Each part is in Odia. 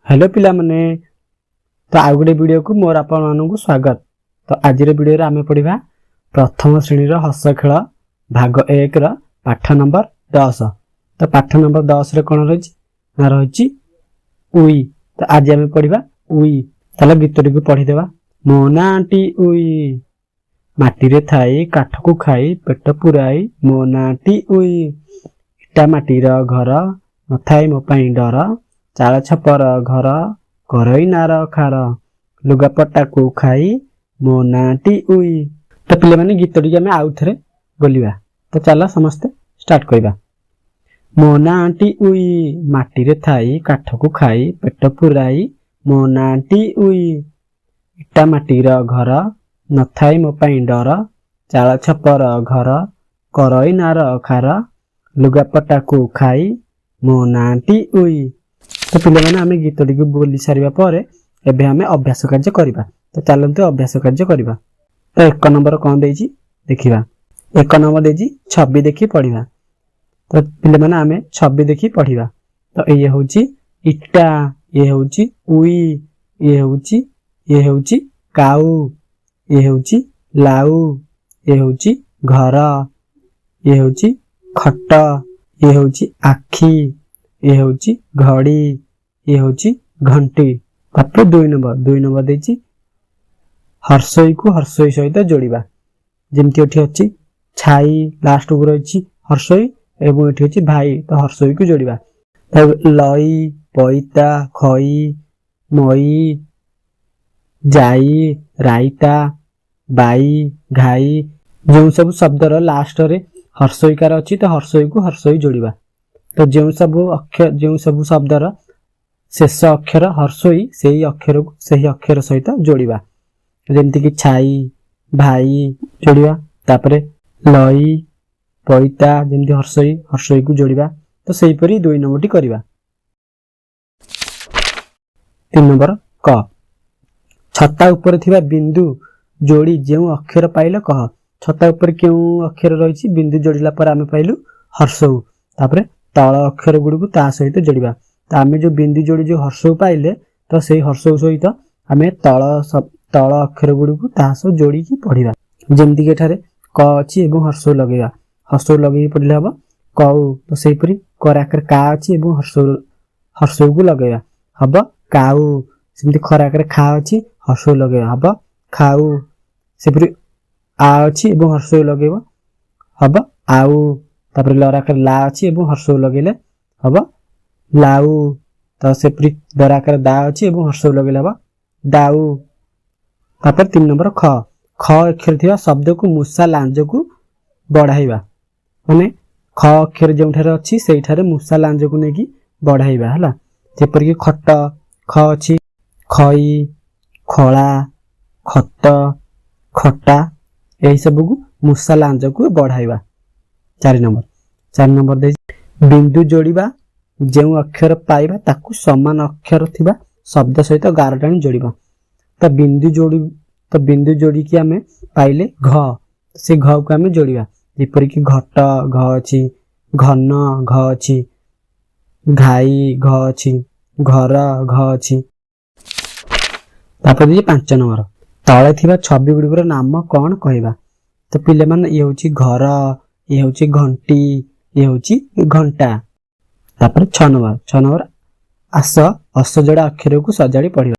ହ୍ୟାଲୋ ପିଲାମାନେ, ତ ଆଉ ଗୋଟେ ଭିଡ଼ିଓକୁ ମୋର ଆପଣମାନଙ୍କୁ ସ୍ୱାଗତ। ତ ଆଜିର ଭିଡ଼ିଓରେ ଆମେ ପଢ଼ିବା ପ୍ରଥମ ଶ୍ରେଣୀର ହସ ଖେଳ ଭାଗ 1ର ପାଠ ନମ୍ବର 10। ତ ପାଠ ନମ୍ବର 10ରେ କ'ଣ ରହିଛି ନା ରହିଛି ଉଇ। ତ ଆଜି ଆମେ ପଢ଼ିବା ଉଇ। ତାହେଲେ ଗୀତଟିକୁ ପଢ଼ିଦେବା। ମୋ ନାଁଟି ଉଇ, ମାଟିରେ ଥାଇ କାଠକୁ ଖାଇ ପେଟ ପୁରାଇ, ମୋ ନାଁଟି ଉଇ। ଇଟା ମାଟିର ଘର, ନଥାଏ ମୋ ପାଇଁ ଡର, ଚାଳ ଛପର ଘର, କରଇ ନାର ଖାର, ଲୁଗାପଟାକୁ ଖାଇ, ମୋ ନାଁଟି ଉଇ। ତ ପିଲାମାନେ, ଗୀତଟିକି ଆମେ ଆଉ ଥରେ ବୋଲିବା। ତ ଚାଲ ସମସ୍ତେ ଷ୍ଟାର୍ଟ କରିବା। ମୋ ନାଁଟି ଉଇ, ମାଟିରେ ଥାଇ କାଠକୁ ଖାଇ ପେଟ ପୁରାଇ, ମୋ ନାଁଟି ଉଇ। ଇଟା ମାଟିର ଘର, ନଥାଏ ମୋ ପାଇଁ ଡର, ଚାଳ ଛପର ଘର, କରଇ ନାର ଖାର, ଲୁଗାପଟାକୁ ଖାଇ, ମୋ ନାଁଟି ଉଇ। ତ ପିଲାମାନେ, ଆମେ ଗୀତଟିକୁ ବୋଲି ସାରିବା ପରେ ଏବେ ଆମେ ଅଭ୍ୟାସ କାର୍ଯ୍ୟ କରିବା। ତ ଚାଲନ୍ତୁ ଅଭ୍ୟାସ କାର୍ଯ୍ୟ କରିବା। ତ 1 ନମ୍ବର କ'ଣ ଦେଇଛି ଦେଖିବା। 1 ନମ୍ବର ଦେଇଛି ଛବି ଦେଖି ପଢିବା। ତ ପିଲାମାନେ, ଆମେ ଛବି ଦେଖି ପଢିବା। ତ ଇଏ ହେଉଛି ଇଟା, ଇଏ ହେଉଛି ଉଇ, ଇଏ ହେଉଛି କାଉ, ଇଏ ହେଉଛି ଲାଉ, ଇଏ ହେଉଛି ଘର, ଇଏ ହେଉଛି ଖଟ, ଇଏ ହେଉଛି ଆଖି, ଇଏ ହେଉଛି ଘଡ଼ି, ଇଏ ହେଉଛି ଘଣ୍ଟି। ତାପରେ 2 ନମ୍ବର, 2 ନମ୍ବର ଦେଇଛି ହର୍ଷଇକୁ ହର୍ଷଇ ସହିତ ଯୋଡ଼ିବା। ଯେମିତି ଏଠି ଅଛି ଛାଇ, ଲାଷ୍ଟକୁ ରହିଛି ହର୍ଷଇ ଏବଂ ଏଠି ଅଛି ଭାଇ, ତ ହର୍ଷଇକୁ ଯୋଡ଼ିବା। ତାପରେ ଲଇ, ପଇତା, ଖଇ, ମଇ, ଯାଇ, ରାଇତା, ବାଇ, ଘାଇ। ଯେଉଁ ସବୁ ଶବ୍ଦର ଲାଷ୍ଟରେ ହର୍ଷଇକାର ଅଛି, ତ ହର୍ଷଇକୁ ହର୍ଷଇ ଯୋଡ଼ିବା। ତ ଯେଉଁ ସବୁ ଶବ୍ଦର ଶେଷ ଅକ୍ଷର ହର୍ଷଇ, ସେଇ ଅକ୍ଷରକୁ ସେହି ଅକ୍ଷର ସହିତ ଯୋଡ଼ିବା। ଯେମିତିକି ଛାଇ, ଭାଇ ଯୋଡ଼ିବା। ତାପରେ ଲଇ, ପଇତା, ଯେମିତି ହର୍ଷଇ, ହର୍ଷଇକୁ ଯୋଡ଼ିବା। ତ ସେହିପରି 2 ନମ୍ବରଟି କରିବା। 3 ନମ୍ବର କ, ଛତା ଉପରେ ଥିବା ବିନ୍ଦୁ ଯୋଡ଼ି ଯେଉଁ ଅକ୍ଷର ପାଇଲ କହ। ଛତା ଉପରେ କେଉଁ ଅକ୍ଷର ରହିଛି? ବିନ୍ଦୁ ଯୋଡ଼ିଲା ପରେ ଆମେ ପାଇଲୁ ହର୍ଷଉ। ତାପରେ ତଳ ଅକ୍ଷର ଗୁଡ଼ିକୁ ତା ସହିତ ଯୋଡ଼ିବା। ତ ଆମେ ଯୋଉ ବିନ୍ଦୁ ଯୋଡ଼ି ଯୋଉ ହର୍ଷଉ ପାଇଲେ, ତ ସେଇ ହର୍ଷଉ ସହିତ ଆମେ ତଳ ଅକ୍ଷର ଗୁଡ଼ିକୁ ତା ସହ ଯୋଡ଼ିକି ପଢିବା। ଯେମିତିକି ଏଠାରେ କ ଅଛି ଏବଂ ହର୍ଷଉ ଲଗେଇବା। ହର୍ଷଉ ଲଗେଇକି ପଢିଲେ ହବ କଉ। ତ ସେହିପରି କରାକରେ କା ଅଛି ଏବଂ ହର୍ଷଉକୁ ଲଗେଇବା, ହବ କାଉ। ସେମିତି ଖରାକରେ ଖା ଅଛି, ହର୍ଷଉ ଲଗେଇବା, ହବ ଖାଉ। ସେପରି ଆ ଅଛି ଏବଂ ହର୍ଷଉ ଲଗେଇବ, ହବ ଆଉ। ତାପରେ ଲରାକରେ ଲା ଅଛି ଏବଂ ହର୍ଷଉ ଲଗେଇଲେ ହବ ଲାଉ। ତ ସେପରି ଦରାକରେ ଦା ଅଛି ଏବଂ ହର୍ଷଉ ଲଗେଇଲେ ହବ ଦାଉ। ତାପରେ 3 ନମ୍ବର ଖ, ଖ ଅକ୍ଷର ଥିବା ଶବ୍ଦକୁ ମୂଷା ଲାଞ୍ଜକୁ ବଢାଇବା। ମାନେ ଖ ଅକ୍ଷର ଯେଉଁଠାରେ ଅଛି, ସେଇଠାରେ ମୂଷା ଲାଞ୍ଜକୁ ନେଇକି ବଢାଇବା ହେଲା। ଯେପରିକି ଖଟ, ଖ ଅଛି, ଖଇ, ଖଳା, ଖତ, ଖଟା, ଏହି ସବୁକୁ ମୂଷା ଲାଞ୍ଜକୁ ବଢାଇବା। 4 ନମ୍ବର, 4 ନମ୍ବର ଦେଇଛି ବିନ୍ଦୁ ଯୋଡ଼ିବା, ଯେଉଁ ଅକ୍ଷର ପାଇବା ତାକୁ ସମାନ ଅକ୍ଷର ଥିବା ଶବ୍ଦ ସହିତ ଗାର ଟାଣି ଯୋଡ଼ିବା। ତ ବିନ୍ଦୁ ଯୋଡ଼ିକି ଆମେ ପାଇଲେ ଘ, ସେ ଘକୁ ଆମେ ଯୋଡ଼ିବା। ଯେପରିକି ଘଟ, ଘ ଅଛି, ଘନ, ଘ ଅଛି, ଘାଇ, ଘ ଅଛି, ଘର, ଘ ଅଛି। ତାପରେ ଦେଇଛି 5 ନମ୍ବର, ତଳେ ଥିବା ଛବି ଗୁଡ଼ିକର ନାମ କ'ଣ କହିବା। ତ ପିଲାମାନେ, ଇଏ ହେଉଛି ଘର, ଇଏ ହେଉଛି ଘଣ୍ଟି, ଇଏ ହେଉଛି ଘଣ୍ଟା। ତାପରେ 6 ନମ୍ବର, 6 ନମ୍ବର ଆସ ଅସଜଡ଼ା ଅକ୍ଷରକୁ ସଜାଡ଼ି ପଢିବା।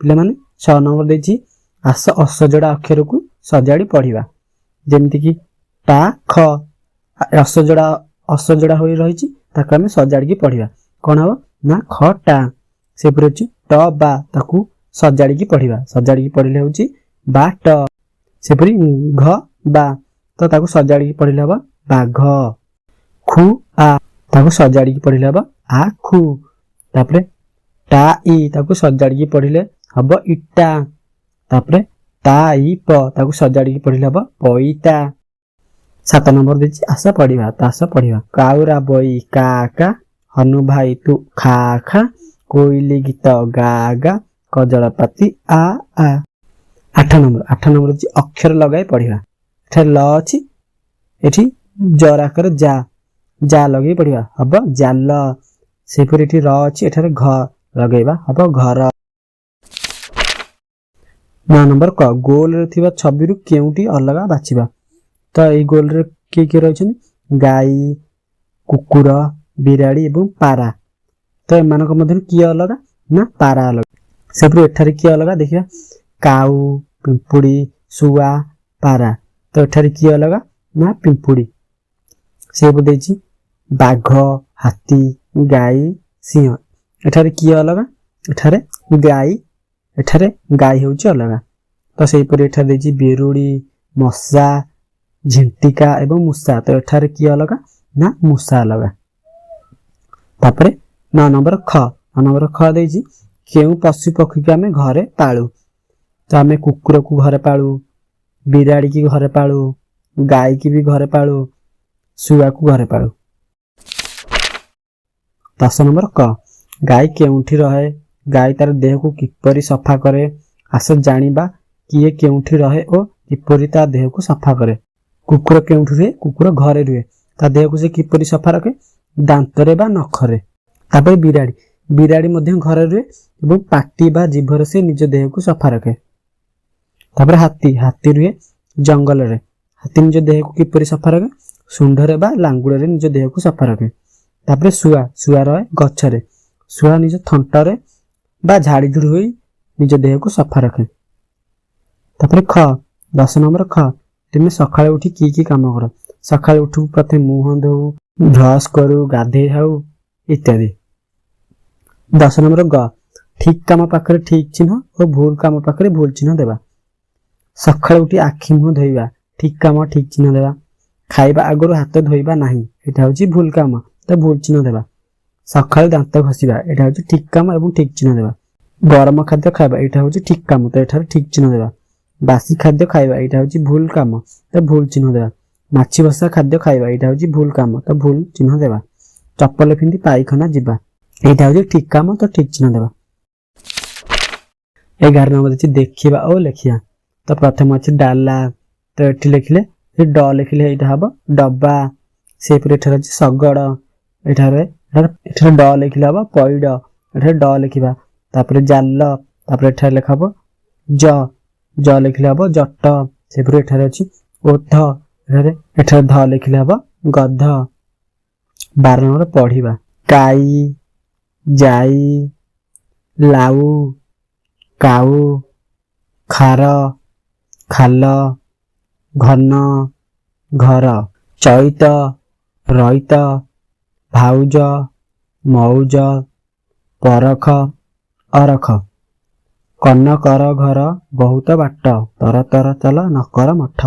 ପିଲାମାନେ, 6 ନମ୍ବର ଦେଇଛି ଆସ ଅସଜଡ଼ା ଅକ୍ଷରକୁ ସଜାଡ଼ି ପଢିବା। ଯେମିତିକି ଟା, ଖ, ଅସଜଡ଼ା ଅସଜଡ଼ା ହୋଇ ରହିଛି, ତାକୁ ଆମେ ସଜାଡ଼ିକି ପଢିବା। କ'ଣ ହବ ନା ଖ ଟା। ସେପରି ଅଛି ଟ ବା, ତାକୁ ସଜାଡ଼ିକି ପଢିବା। ସଜାଡ଼ିକି ପଢିଲେ ହେଉଛି ବା ଟ। ସେପରି ଘ ବା, ତ ତାକୁ ସଜାଡ଼ିକି ପଢିଲେ ହବ ବାଘ। ଖୁ ଆ, ତାକୁ ସଜାଡ଼ିକି ପଢିଲେ ହବ ଆ ଖୁ। ତାପରେ ଟା ଇ, ତାକୁ ସଜାଡ଼ିକି ପଢିଲେ ହବ ଇଟା। ତାପରେ ତା ଇ ପ, ତାକୁ ସଜାଡ଼ିକି ପଢିଲେ ହବ ପଇତା। 7 ନମ୍ବର ଦେଇଛି ଆସ ପଢିବା। ତ ଆସ ପଢିବା। କାଉରା ବଇ କା କା, ହନୁ ଭାଇ ତୁ ଖା ଖା, କୋଇଲି ଗୀତ ଗା ଗା, କଜଳପାତି ଆ ଆ। 8 ନମ୍ବର, 8 ନମ୍ବର ଅଛି ଅକ୍ଷର ଲଗାଇ ପଢିବା। ଏଠାରେ ଲ ଅଛି, ଏଠି ଜରାକରେ ଯା, ଯା ଲଗେଇ ପଢିବା, ହବ ଜାଲ। ସେହିପରି ଏଠି ର ଅଛି, ଏଠାରେ ଘ ଲଗେଇବା, ହେବ ଘର। 9 ନମ୍ବର କ, ଗୋଲରେ ଥିବା ଛବିରୁ କେଉଁଟି ଅଲଗା ବାଛିବା। ତ ଏଇ ଗୋଲରେ କିଏ କିଏ ରହିଛନ୍ତି? ଗାଈ, କୁକୁର, ବିରାଡ଼ି ଏବଂ ପାରା। ତ ଏମାନଙ୍କ ମଧ୍ୟରୁ କିଏ ଅଲଗା ନା ପାରା ଅଲଗା। ସେପରି ଏଠାରେ କିଏ ଅଲଗା ଦେଖିବା। କାଉ, ପିମ୍ପୁଡ଼ି, ଶୁଆ, ପାରା। ତ ଏଠାରେ କିଏ ଅଲଗା ନା ପିମ୍ପୁଡ଼ି। ସେପରି ଦେଇଛି ବାଘ, ହାତୀ, ଗାଈ, ସିଂହ। ଏଠାରେ କିଏ ଅଲଗା? ଏଠାରେ ଗାଈ, ଏଠାରେ ଗାଈ ହେଉଛି ଅଲଗା। ତ ସେହିପରି ଏଠାରେ ଦେଇଛି ବିରୁଡ଼ି, ମଶା, ଝିଣ୍ଟିକା ଏବଂ ମୂଷା। ତ ଏଠାରେ କିଏ ଅଲଗା ନା ମୂଷା ଅଲଗା। ତାପରେ 9 ନମ୍ବର ଖ, 9 ନମ୍ବର ଖ ଦେଇଛି କେଉଁ ପଶୁ ପକ୍ଷୀକୁ ଆମେ ଘରେ ପାଳୁ। ତ ଆମେ କୁକୁରକୁ ଘରେ ପାଳୁ, ବିରାଡ଼ିକି ଘରେ ପାଳୁ, ଗାଈକି ବି ଘରେ ପାଳୁ, ଶୁଆକୁ ଘରେ ପାଳୁ। 10 ନମ୍ବର କ, ଗାଈ କେଉଁଠି ରହେ? ଗାଈ ତାର ଦେହକୁ କିପରି ସଫା କରେ? ଆସ ଜାଣିବା କିଏ କେଉଁଠି ରହେ ଓ କିପରି ତା ଦେହକୁ ସଫା କରେ। କୁକୁର କେଉଁଠି ରୁହେ? କୁକୁର ଘରେ ରୁହେ। ତା ଦେହକୁ ସେ କିପରି ସଫା ରଖେ? ଦାନ୍ତରେ ବା ନଖରେ। ତାପରେ ବିରାଡ଼ି, ବିରାଡ଼ି ମଧ୍ୟ ଘରେ ରୁହେ ଏବଂ ପାଟି ବା ଜିଭରେ ସେ ନିଜ ଦେହକୁ ସଫା ରଖେ। ତାପରେ ହାତୀ, ହାତୀ ରୁହେ ଜଙ୍ଗଲରେ। ହାତୀ ନିଜ ଦେହକୁ କିପରି ସଫା ରଖେ? ଶୁଣ୍ଢରେ ବା ଲାଙ୍ଗୁଡ଼ରେ ନିଜ ଦେହକୁ ସଫା ରଖେ। ତାପରେ ଶୁଆ, ଶୁଆ ରହେ ଗଛରେ। ଶୁଆ ନିଜ ଥଣ୍ଟରେ ବା ଝାଡ଼ିଝୁଡ଼ି ହୋଇ ନିଜ ଦେହକୁ ସଫା ରଖେ। ତାପରେ ଖ, 10 ନମ୍ବର ଖ, ତୁମେ ସକାଳୁ ଉଠି କି କି କାମ କର? ସକାଳୁ ଉଠୁ ପ୍ରଥମେ ମୁହଁ ଧୋଉ, ବ୍ରଶ କରୁ, ଗାଧେଇ ଥାଉ ଇତ୍ୟାଦି। 10 ନମ୍ବର ଗ, ଠିକ କାମ ପାଖରେ ଠିକ ଚିହ୍ନ ଓ ଭୁଲ କାମ ପାଖରେ ଭୁଲ ଚିହ୍ନ ଦେବା। ସକାଳୁ ଉଠି ଆଖି ମୁହଁ ଧୋଇବା, ଠିକ କାମ ଠିକ ଚିହ୍ନ ଦେବା। ଖାଇବା ଆଗରୁ ହାତ ଧୋଇବା ନାହିଁ, ଏଇଟା ହେଉଛି ଭୁଲ କାମ, ତ ଭୁଲ ଚିହ୍ନ ଦେବା। ସକାଳୁ ଦାନ୍ତ ଘଷିବା, ଏଇଟା ହେଉଛି ଠିକ କାମ ଏବଂ ଠିକ ଚିହ୍ନ ଦେବା। ଗରମ ଖାଦ୍ୟ ଖାଇବା, ଏଇଟା ହେଉଛି ଠିକ କାମ, ତ ଏଠାରେ ଠିକ ଚିହ୍ନ ଦେବା। ବାସି ଖାଦ୍ୟ ଖାଇବା, ଏଇଟା ହେଉଛି ଭୁଲ କାମ, ତ ଭୁଲ ଚିହ୍ନ ଦେବା। ମାଛି ବସା ଖାଦ୍ୟ ଖାଇବା, ଏଇଟା ହେଉଛି ଭୁଲ କାମ, ତ ଭୁଲ ଚିହ୍ନ ଦେବା। ଚପଲ ପିନ୍ଧି ପାଇଖାନା ଯିବା, ଏଇଟା ହେଉଛି ଠିକ କାମ, ତ ଠିକ ଚିହ୍ନ ଦେବା। 11 ନମ୍ବର ଅଛି ଦେଖିବା ଓ ଲେଖିବା। ତ ପ୍ରଥମ ଅଛି ଡାଲା, ତ ଏଠି ଲେଖିଲେ ଡ ଲେଖିଲେ ଏଇଟା ହବ ଡବା। ସେହିପରି ଏଠାରେ ଅଛି ଶଗଡ଼, ଏଠାରେ ଏଠାରେ ଡ ଲେଖିଲେ ହବ ପଇଡ଼, ଏଠାରେ ଡ ଲେଖିବା। ତାପରେ ଜାଲ, ତାପରେ ଏଠାରେ ଲେଖା ହବ ଜ, ଜ ଲେଖିଲେ ହବ ଜଟ। ସେହିପରି ଏଠାରେ ଅଛି ଓଧ, ଏଠାରେ ଧ ଲେଖିଲେ ହବ ଗଧ। 12 ନମ୍ବର ପଢିବା। କାଇ, ଯାଇ, ଲାଉ, କାଉ, ଖାର, ଖାଲ, ଘନ, ଘର, ଚୈତ, ରଇତ, ଭାଉଜ, ମଉଜ, ପରଖ, ଅରଖ। କନକର ଘର ବହୁତ ବାଟ, ତର ତର ଚାଲ ନକର ମଠ।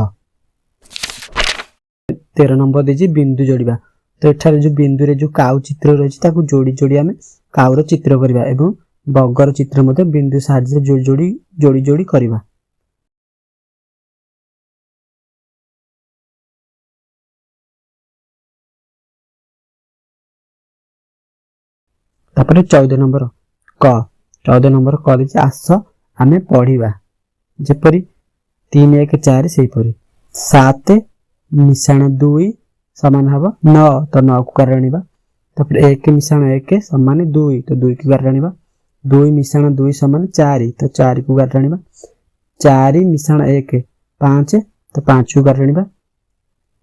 13 ନମ୍ବର ଦେଇଛି ବିନ୍ଦୁ ଯୋଡ଼ିବା। ତ ଏଠାରେ ଯୋଉ ବିନ୍ଦୁରେ ଯୋଉ କାଉ ଚିତ୍ର ରହିଛି ତାକୁ ଯୋଡ଼ି ଯୋଡ଼ି ଆମେ କାଉର ଚିତ୍ର କରିବା ଏବଂ ବଗର ଚିତ୍ର ମଧ୍ୟ ବିନ୍ଦୁ ସାହାଯ୍ୟରେ ଯୋଡ଼ି ଯୋଡ଼ି ଯୋଡ଼ି ଯୋଡ଼ି କରିବା। ତାପରେ 14 ନମ୍ବର କ, 14 ନମ୍ବର କ ଦେଇଛି ଆସ ଆମେ ପଢିବା। ଯେପରି 3 1 4 ସେହିପରି 7 ମିଶାଣ 2 ସମାନ ହେବ 9, ତ 9କୁ ଗାର ଆଣିବା। ତାପରେ 1 ମିଶାଣ 1 ସମାନ 2, ତ 2କୁ ଗାର ଆଣିବା। 2 ମିଶାଣ 2 ସମାନ 4, ତ 4କୁ ଗାର ଆଣିବା। 4 ମିଶାଣ 1 5, ତ 5କୁ ଗାର ଆଣିବା।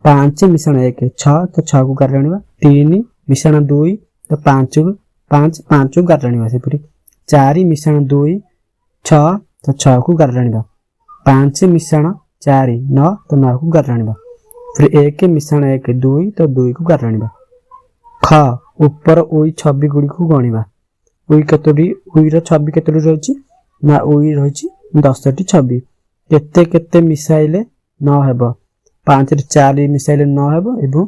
5 ମିଶାଣ 1 6, ତ 6କୁ ଗାର ଆଣିବା। 3 ମିଶାଣ 2, ତ 5କୁ 5, 5କୁ ଗାର ଆଣିବା। ସେପରି 4 ମିଶାଣ 2 6, ତ 6କୁ ଗାର ଆଣିବା। 5 ମିଶାଣ 4 9, ତ 9କୁ ଗାର ଆଣିବା। फिर 1 ମିଶାଣ 1 2, ତ 2କୁ ଗାର ଆଣିବା। ଖ, ଉପର ଉଇ ଛବି ଗୁଡ଼ିକୁ ଗଣିବା। ଉଇ କେତୋଟି, ଉଇର ଛବି କେତୋଟି ରହିଛି ନା ଉଇ ରହିଛି 10ଟି ଛବି। କେତେ କେତେ ମିଶାଇଲେ 9 ହେବ? 5ରେ 4 ମିଶାଇଲେ 9 ହେବ ଏବଂ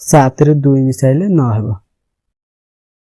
7ରେ 2 ମିଶାଇଲେ 9 ହେବ।